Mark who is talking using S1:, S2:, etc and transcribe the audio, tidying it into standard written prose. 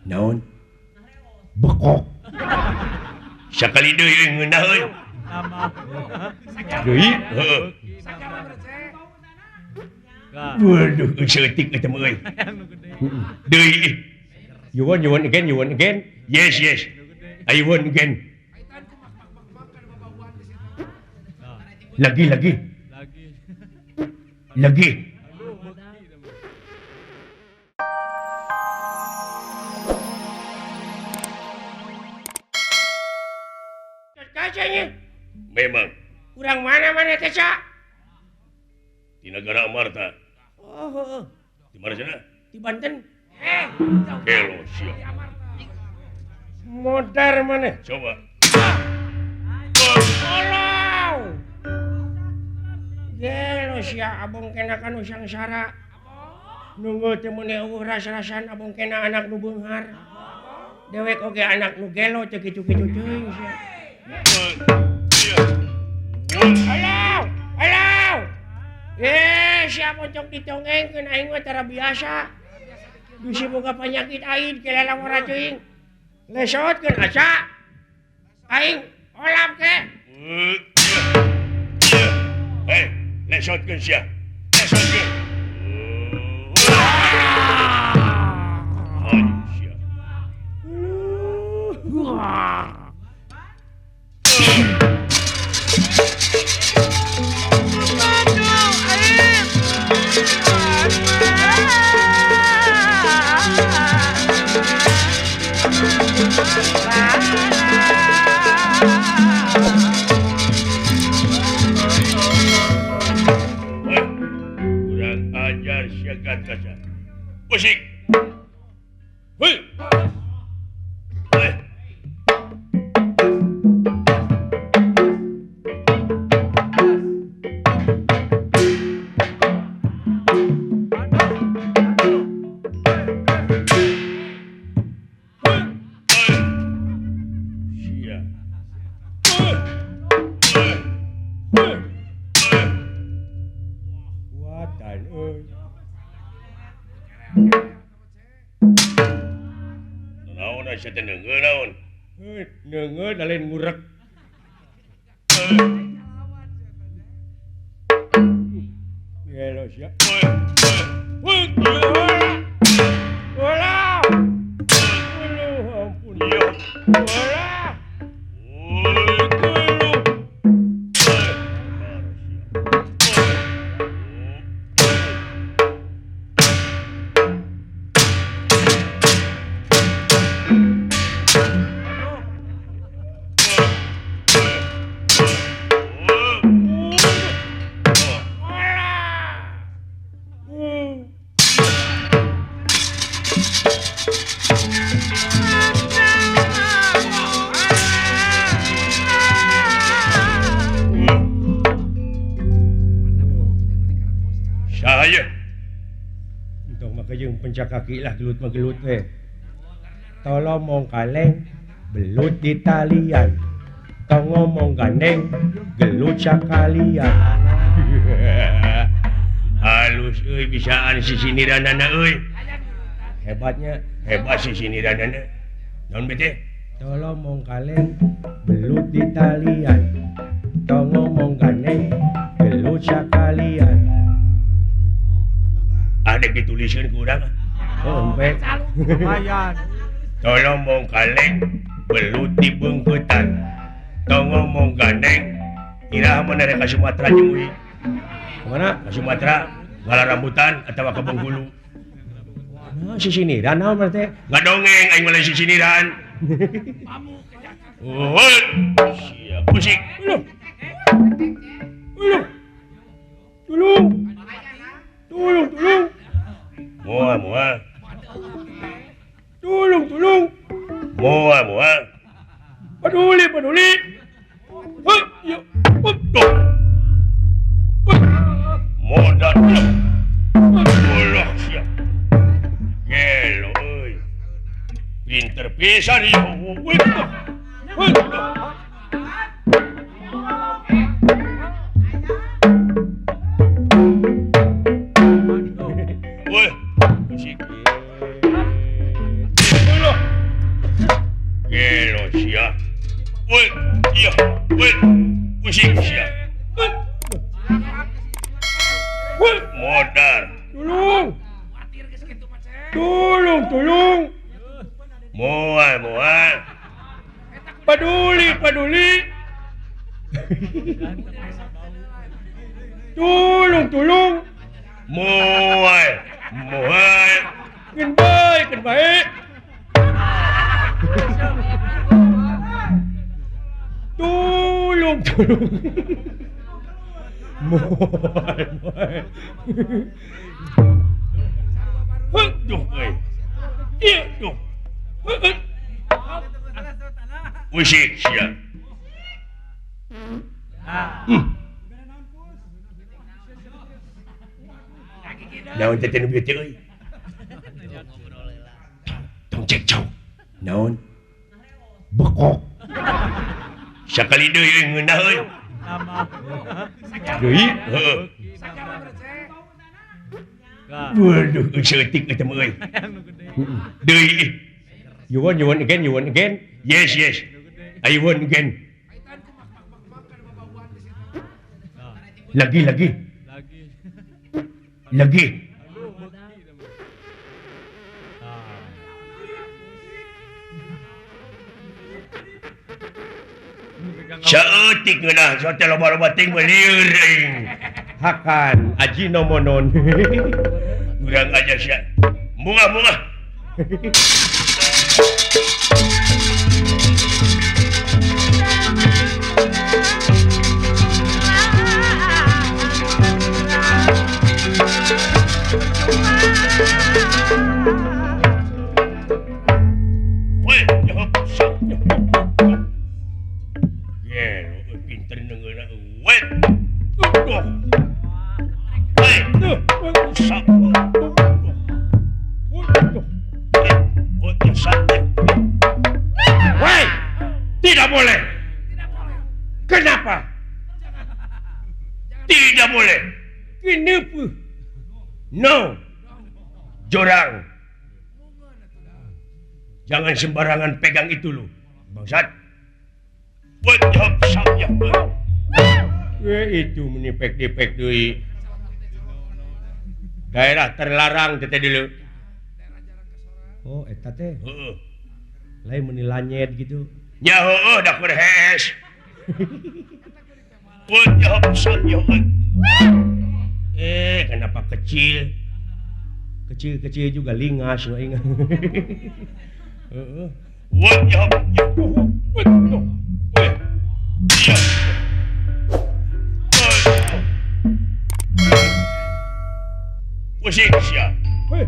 S1: Naon? Bekok. Sakali deui ngeunah euy. Deui? Heeh. Waduh, saeutik eta mah euy. Deui. You want again, you want again? Yes, yes. I want again. Lagi, lagi. Lagi. Kacanya. Memang. Kurang mana-mana teh, Cak? Di negara Amarta. Oh, oh. Di mana sana? Di Banten. Gelo siap. Modar mana? Coba. Tolong. Gelo sia abong kena kanu sangsara. Nunggu teu meuni eueuh ras-rasan abong kena anak nu beunghar. Dewek oge anak nu gelo teu kitu-kitu teuing sia. Halo, halo. Sia pocong ditongengkeun aing mah tara biasa. Bisi boga panyakit aing kelala ora teuing. Lesotkeun aca. Aing olap ke. Hei, lesotkeun sia. Lesotkeun. Aduh sia. Kurang ajar siaga kaca. Musik. Hei. Hei. Lain ngurek. Gelo sia. Bola. Ampun ya. Bola. Pencak kaki lah gelut mah gelut teh. Tolong mong kaleng belut di talian. Tong ngomong gandeng gelut sakalian. Halus euy bisaan sisiniranana euy. Hebatnya, hebat sisiniranana. Naon bete? Tolong mong kaleng belut di talian. Tong ngomong gandeng gelut sakalian. Ada dituliskan kurang. Oh, lumayan. Tolong mong kaleng belut di bengketan. Tong ngomong gandeng iraha mana rek ka Sumatera jeung uing. Kemana? Ka Sumatera, ngala rambutan atawa ka Bengkulu. Nah, sisiniran naon berarti? Ngadongeng aing mah sisiniran. Oh, siap musik. Ulung. Ulung. Tulung. Tulung, tulung. Moal, moal. Tulung, tulung. Moal, moal. Peduli, peduli. Hei, ya. Betul. Modal. Ulah sia. Gelo euy. Pinter pisan ieu. Woi, musik. Ulah. sia. Woi, iya, woi. Pusing sia. Woi, modar. Tolong. Tolong, tolong. Moal, moal. Peduli, peduli. Tolong, tolong. Moal, moal. Keun bae, keun bae. Tolong, tolong. Moal, moal. Duh, euy. Ieu, duh. Usik sia. Naon teh nu bieu teh euy? Tong cekcok. Naon? Bekok. Sakali deui euy ngeunah euy. Deui? Heeh. Waduh, saeutik eta mah euy. Deui. You want again, you want again? Yes, yes. I want again. Lagi, lagi. Lagi. Saeutik ngeunah, sote loba-loba ting melieur aing. Hakan ajinomonon. Urang aja sia. Bunga-bunga. Pinter nengeuna wet. Woi, tidak boleh. Kenapa? Tidak boleh. Kenapa? No. Jorang. Jangan sembarangan pegang itu lu, bangsat. Itu menipek-dipek deui. Daerah terlarang teh dulu. Oh, eta teh. Heeh. Lain meuni lanyet gitu. Nya heueuh da keur hees. Kenapa kecil? Kecil-kecil juga lingas nu aing. Heeh. Pusing sia. Hei.